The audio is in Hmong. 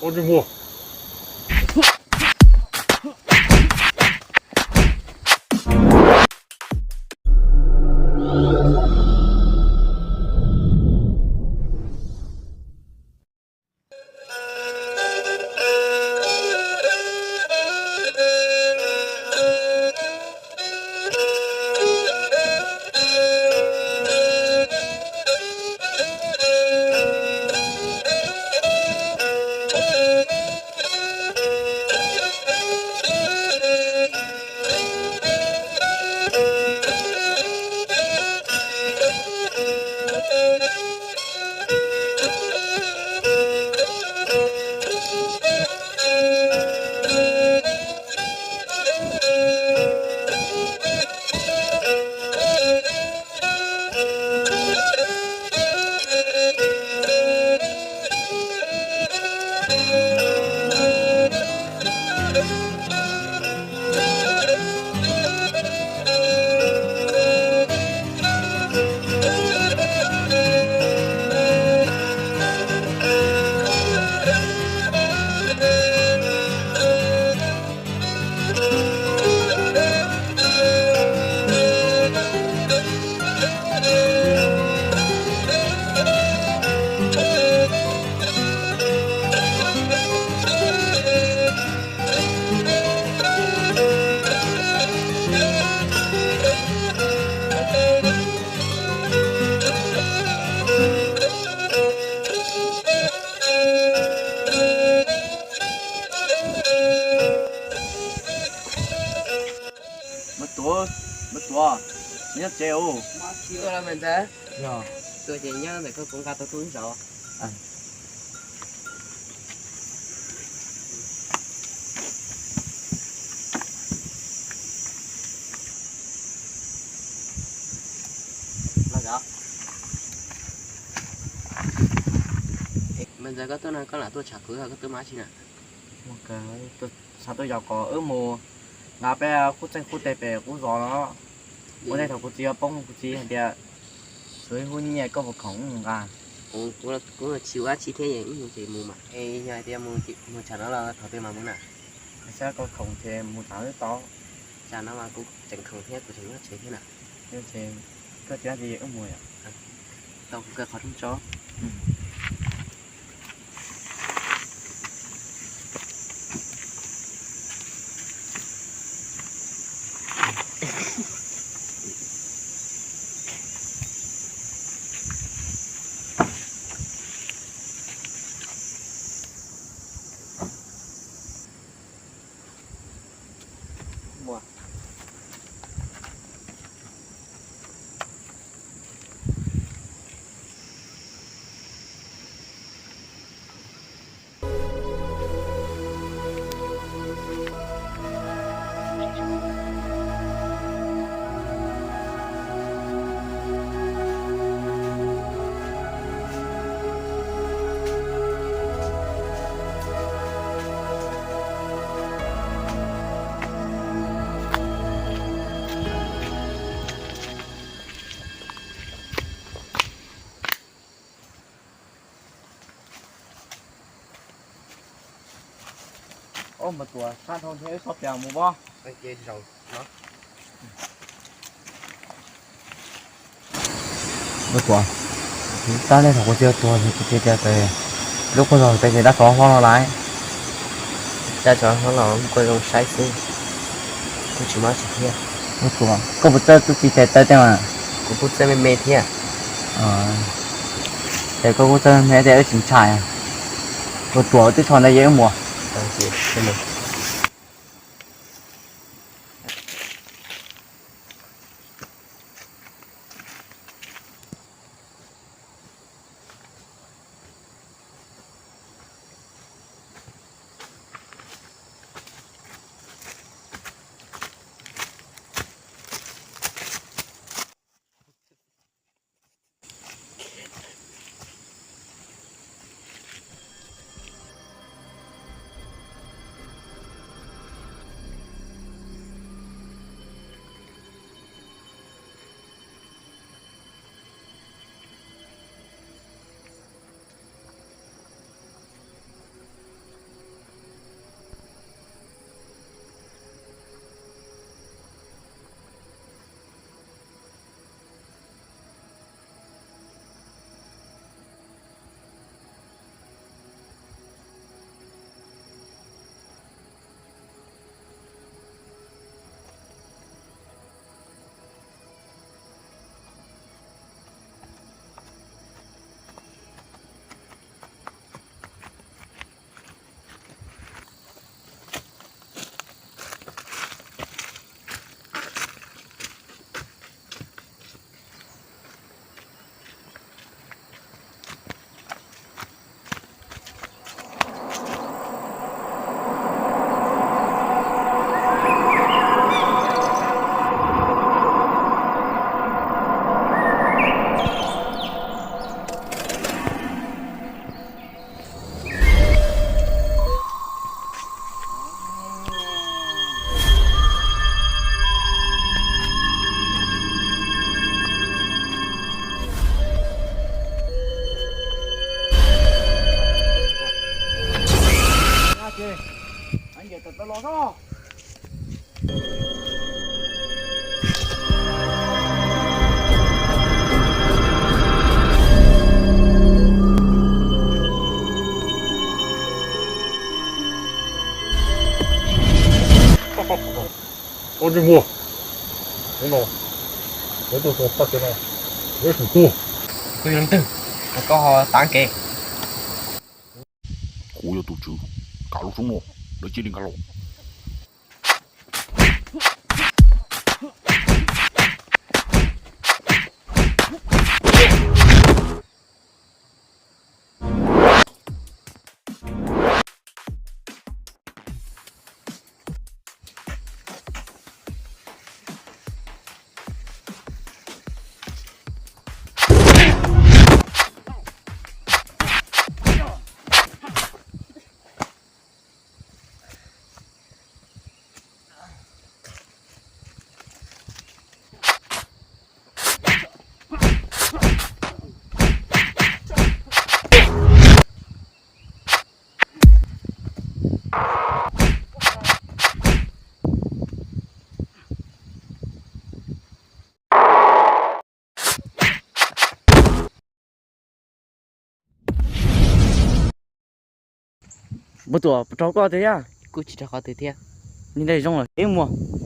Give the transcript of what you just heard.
Ua ntsej muag. Muab tuav, muab tuav, nyob tsev ua. Tuaj los mas ntxawg. Yog. Tuaj ces nyob ntawm koj, kuv nqa tau tub ib zaug. Mas ntxawg, koj tuaj no koj lam tuaj tshav kwv, koj tuaj mas tsi na? Xav tuaj yos kom wb mus nqa peb qub txeeg qub teg pem qub zos no. Ua ntej thaum kuv txiv yuav poob, kuv txiv hais tias kuv ib hub nyiaj koj puas khoom wb mus nqa? Kuv tsis ua dab tsi thiab, wb mus ces mus mas. Es yog hais tias mus tsam no los thaum twg mas mus na? Saib koj khoom ces mus tsam wb tau. Tsam no mas kuv tseem khoom thiab, kuv tseem nyob tsev thiab na. Koj tsis dab tsi wb mus yom. Tau, kuv kaw qhov rooj tso. Ob, mas tuam sab dhau thiab, wb txhob plias mus pob. Ua tuam, tab nej thaum kuv txiv tuag ces kuv txiv tias lub qub zos pem ces dab tsov hlob no lawm. Dab tsov hlob los kuj zoo saib xwb, kuj tsis mob tsis thiab. Ua tuam, koj puas txawj tub txib tes taw tej mas? Kuv kuj txawj me me thiab. Ces koj kuj txawj me me thiab, wb tsis ntshai. Ua tuam, twb tsho ntawd ces wb mus. Ob tsis muag, ub no, ub tuaj tau faj tias no, ub sum tuag. Kuv yog leej twg, koj ho tav kev? Kuv yog tus tswv, kav lub roob no, lawv cia li nkag los. Puas tuam rau koj tiag thiab? Kuj tsis rau qhov twg thiab. Li ntawd zoo lawm, peb mus.